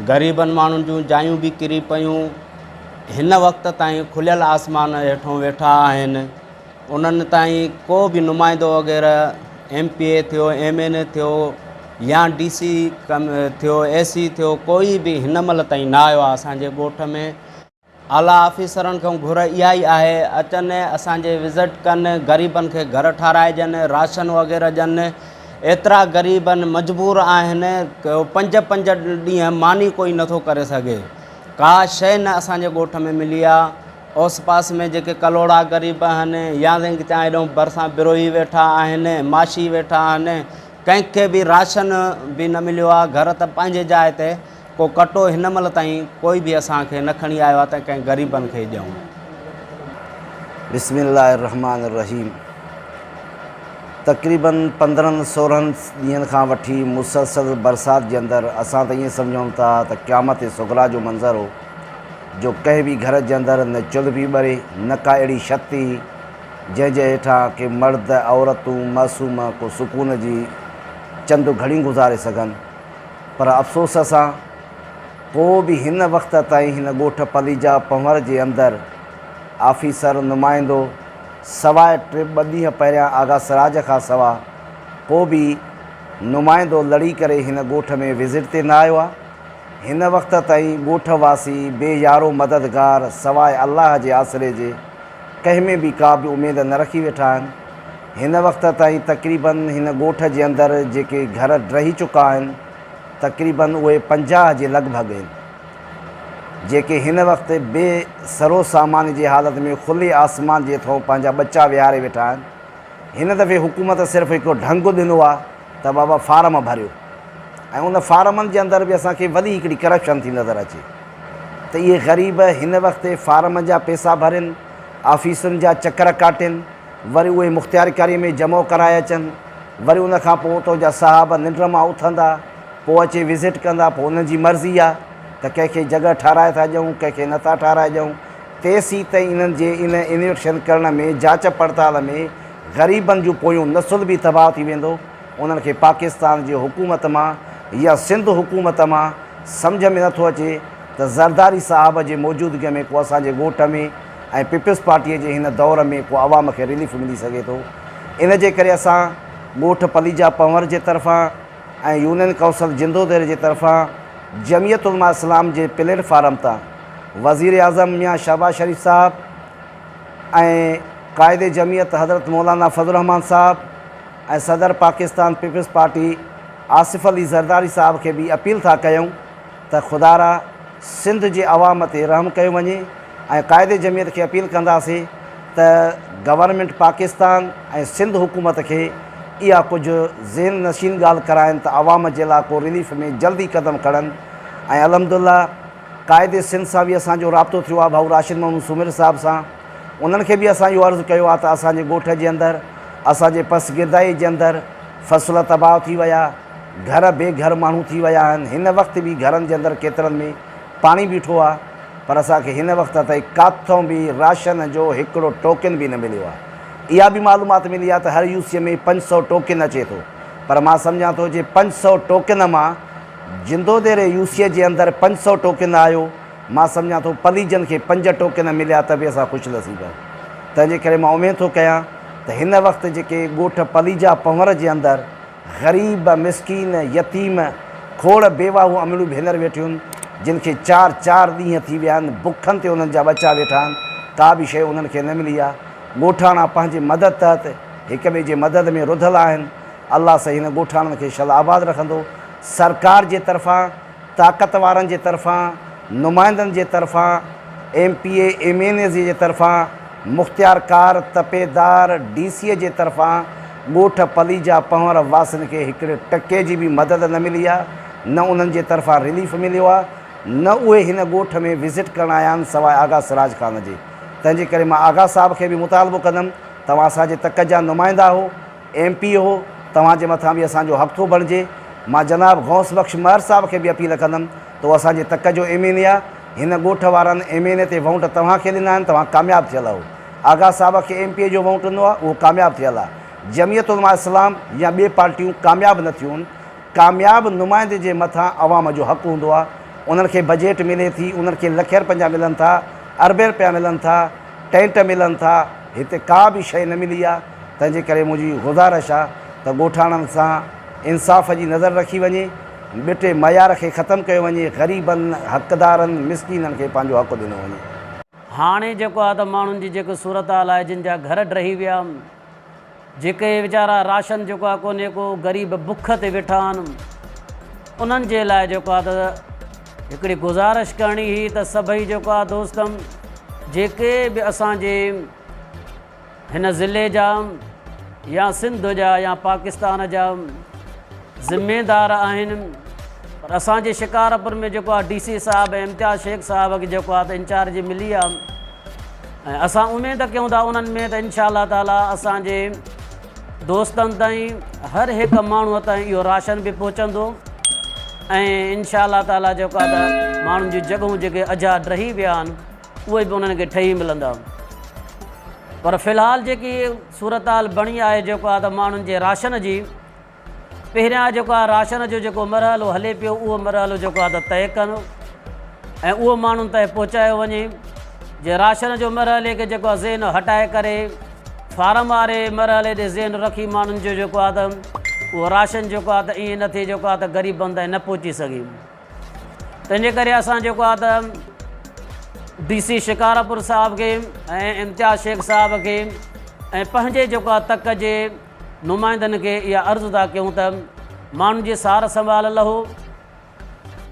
غريبن ماڻهن جون جايون به ڪري پيون. هن وقت تائين کليل آسمان هيٺون ويٺا آهن. انهن تائين ڪو به نمائندو وغيره ايم پي اي ٿيو، ايم اين اي ٿيو يا ڊي سي ٿيو، اي سي ٿيو ڪوئي به هن مهل تائين نه آيو آهي اسان جي ڳوٺ ۾. اعليٰ آفيسرن کان گهر اها ئي آهي اچن اسان جي وزٽ ڪن غريبن کي گهر ٺاراهجن راشن وغيره ڏين ايترا غريبن مجبور آهن پنج پنج ڏينهن ماني ڪوئي نٿو ڪري سگهي ڪا شيء نه اسان جي ڳوٺ ۾ ملي آ اوس پاس ۾ جيڪي ڪلهوڙا غريب آهن يا هيڏو ڀرسان بروهي ويٺا آهن ماشي ويٺا آهن ڪنهن کي به راشن به نه مليو آ گهر ته پنهنجي جاء تي ڪو ڪٽو هن مهل تائين ڪوئي به اسان کي نه کڻي آيو آهي ته ڪنهن غريبن کي ڏيون. بسم الله الرحمٰن الرحيم تقريبن 15 16 ڏينهن کان وٺي مسلسل برسات جي اندر اسان ته ائين سمجهون ٿا ته قيامت صغريٰ جو منظر هو جو ڪنهن به گهر جي اندر نه چلهه پئي ٻري نه ڪا اهڙي شت هئي جنهن جي هيٺان ڪي مرد عورتون معصوم ڪو سڪون جي چند گهڙيون گذاري سگهن. پر افسوس سان ڪو به هن وقت تائين هن ڳوٺ پليجا پنهور جي اندر آفيسر نمائندو سواء ٽي ٻه ڏينهن پهريان آغا سراج کان سوا ڪو به نمائندو لڙي ڪري هن ڳوٺ ۾ وزٽ تي نه آيو آهي. هن وقت تائين ڳوٺ واسي بي يارو مددگار سواء الله جي آسري جي ڪنهن ۾ به ڪا به اميد نه رکي ويٺا آهن. هن وقت تائين تقريبن هن ڳوٺ جي اندر جيڪي گهر ڊهي چڪا آهن تقريبن اهي 50 جي لڳ ڀڳ آهن جيڪي هن وقت بي سرو سامان جي حالت ۾ کلي آسمان جي هيٺئون پنهنجا ٻچا ويهاري ويٺا آهن. هن دفعي حڪومت صرف هڪ ڍنگ ڏنو آهي ته بابا فارم ڀريو ۽ ان فارمن جي اندر به اسان کي وڏي هڪڙي ڪرپشن ٿي نظر اچي ته اهي غريب هن وقت فارمن جا پيسا ڀرين، آفيسن جا چڪر ڪاٽين، وري اهي مختيارڪاريء ۾ جمع ڪرائي اچن، وري ان کان پوء اتان جا صاحب ننڊ مان اٿندا، پوء اچي وزٽ ڪندا، پوء انهن جي مرضي آ ته ڪنهن کي جڳهه ٺهرائي ٿا ڏيون، ڪنهن کي نٿا ٺهرائي ڏيون، تيسيتائين انهن جي ان انويڪشن ڪرڻ ۾ جاچ پڙتال ۾ غريبن جون پويون نسل به تباهه ٿي ويندو، انهن کي پاڪستان جي حڪومت مان يا سنڌ حڪومت مان سمجهه ۾ نٿو اچي ته زرداري صاحب جي موجودگيء ۾ ڪو اسان جي ڳوٺ ۾ ۽ پيپلز پارٽيء جي هن دور ۾ ڪو عوام کي رليف ملي سگهي ٿو. ان جي ڪري اسان ڳوٺ پليجا پنهور جي طرفان ۽ يونين ڪائونسل جندوديري جي طرفان جمعيت علماء اسلام جي پليٽ فارم تان وزير اعظم ميان شهباز شريف صاحب ۽ قائد جمعيت حضرت مولانا فضل الرحمان صاحب ۽ صدر پاڪستان پيپلز پارٽي آصف علي زرداري صاحب کي به اپيل ٿا ڪيون ته خدارا سنڌ جي عوام تي رحم ڪيو وڃي ۽ قائد جمعيت کي اپيل ڪنداسين ته گورنمينٽ پاڪستان ۽ سنڌ حڪومت کي اها ڪجهه ذهن نشين ڳالهه ڪرائن ته عوام جي لاء ڪو رليف ۾ جلدي قدم کڻن ۽ الحمدالله قائد سنڌ سان به اسان جو رابطو ٿيو آهي ڀائو راشد محمود سومري صاحب سان انهن کي به اسان اهو عرض ڪيو آهي ته اسان جي ڳوٺ جي اندر اسان جي پسگردائي جي اندر فصل تباهه ٿي ويا گهر بي گهر ماڻهو ٿي ويا آهن هن وقت به گهرن جي اندر ڪيترن ۾ پاڻي بيٺو آهي پر اسان کي هن وقت تائين ڪاٿئون به راشن جو هڪڙو ٽوڪن به نه مليو آهي اها به معلومات ملي آهي ته هر يو سي ۾ 500 ٽوڪن اچي ٿو پر مان سمجهان ٿو جي 500 ٽوڪن مان جندوديري يو سي جي اندر 500 ٽوڪن آيو مان سمجهان ٿو پليجن کي پنج ٽوڪن مليا ته به اسان خوش نصيب آهيون تنهن جي ڪري مان اميد ٿو ڪيان ته هن وقت جيڪي ڳوٺ پليجا پنهور جي اندر غريب مسڪين يتيم کوڙ بيواهو امڙيون ڀينر ويٺيون جن کي چار چار ڏينهن ٿي ويا آهن بکن تي انهن جا ٻچا ويٺا آهن ڪا به شيء انهن کي نه ملي آهي ڳوٺاڻا پنهنجي مدد تحت هڪ ٻئي جي مدد ۾ رڌل آهن الله سائين هن ڳوٺاڻن کي شل آباد رکندو سرڪار جي طرفان طاقت وارن جي طرفان، نمائندن جي طرفان، M P A, M N As جي طرفان، مختيارڪار، تپيدار، ڊي سي جي طرفان ڳوٺ پليجا پنهور واسين کي هڪڙي ٽڪي جي به مدد نه ملي آ، نه انهن جي طرفان رليف مليو آ، نه اهي هن ڳوٺ ۾ وزٽ ڪرڻ آيا آهن سواء آغا سراج خان جي. تنهن جي ڪري مان آغا صاحب کي به مطالبو ڪندم توهان اسان جي تڪ جا نمائندا آهو، ايم پي هو، توهان جي مٿان به اسان جو حق ٿو بڻجي. مان جناب غوث بخش مهر صاحب کي به اپيل ڪندم ته هو اسان جي تڪ جو ايم اين اي آ. هن ڳوٺ وارن ايم اين اي تي وونٽ توهان کي ڏنا آهن، توهان ڪامياب ٿيل آهو. آغا صاحب کي ايم پي اي جو وونٽ ڏنو آ، اهو ڪامياب ٿيل آ. جمعيت علماء اسلام يا ٻي پارٽيون ڪامياب نه ٿيون. ڪامياب نمائندي جي مٿان عوام جو حق هوندو آ. انهن کي بجيٽ ملي ٿي، انهن کي لکين رپين جا ملن ٿا، اربين رپيا ملن ٿا، ٽينٽ ملن ٿا، هتي ڪا به شيء نه ملي آ، تنهن جي ڪري منهنجي گذارش آ ته ڳوٺاڻن سان انصاف جي نظر رکي وڃي، ٻٽي معيار کي ختم ڪيو وڃي، غريبن، حقدارن، مسڪينن کي پنهنجو حق ڏنو وڃي. هاڻي جيڪو آ ته ماڻهن جي جيڪو صورتحال آهي جن جا گهر ڊهي ويا، جيڪي ويچارا راشن جيڪو آ ڪونهي ڪو غريب بک تي ويٺا آهن انهن جي لاء جيڪو آ ته هڪڙي گذارش ڪرڻي هئي ته سڀئي جيڪو آ دوست جيڪي به اسان جي هن ضلعي جا يا سنڌ جا يا پاڪستان جا ذميدار آهن پر اسان جي شڪارپور ۾ جيڪو آ ڊي سي صاحب امتياز شيخ صاحب کي جيڪو آ ته انچارج ملي آ ۽ اسان اميد ڪيون ٿا انهن ۾ ته انشاء الله تعالي اسان جي دوستن تائين هر هڪ ماڻهوء تائين اهو راشن به پهچندو ۽ انشاء الله تعالي جيڪو آهي ته ماڻهن جون جڳهون جيڪي اجها ڊهي ويا آهن اهي به انهن کي ٺهي ملندا پر في الحال جيڪي صورتحال بڻي آهي جيڪو آهي ته ماڻهن جي راشن جي پهريان جيڪو آهي راشن جو جيڪو مرحلو هلي پيو اهو مرحلو جيڪو آهي ته طئي ڪن ۽ اهو ماڻهن تائين پهچايو وڃي جي راشن جو مرحلي کي جيڪو آهي ذهن هٽائي ڪري فارم واري مرحلي ڏي ذهن رکي ماڻهن جو جيڪو آهي ته اهو راشن جيڪو آهي ته ائين نه ٿئي جيڪو آهي ته غريبن تائين نه پهچي سگهي تنهنجي ڪري اسان جيڪو آهي ته ڊي سي شڪارپور صاحب کي ۽ امتياز شيخ صاحب کي ۽ پنهنجي جيڪو آهي تڪ جي نمائندن کي اها عرض ٿا ڪيون ته ماڻهن جي سار سنڀال لهو.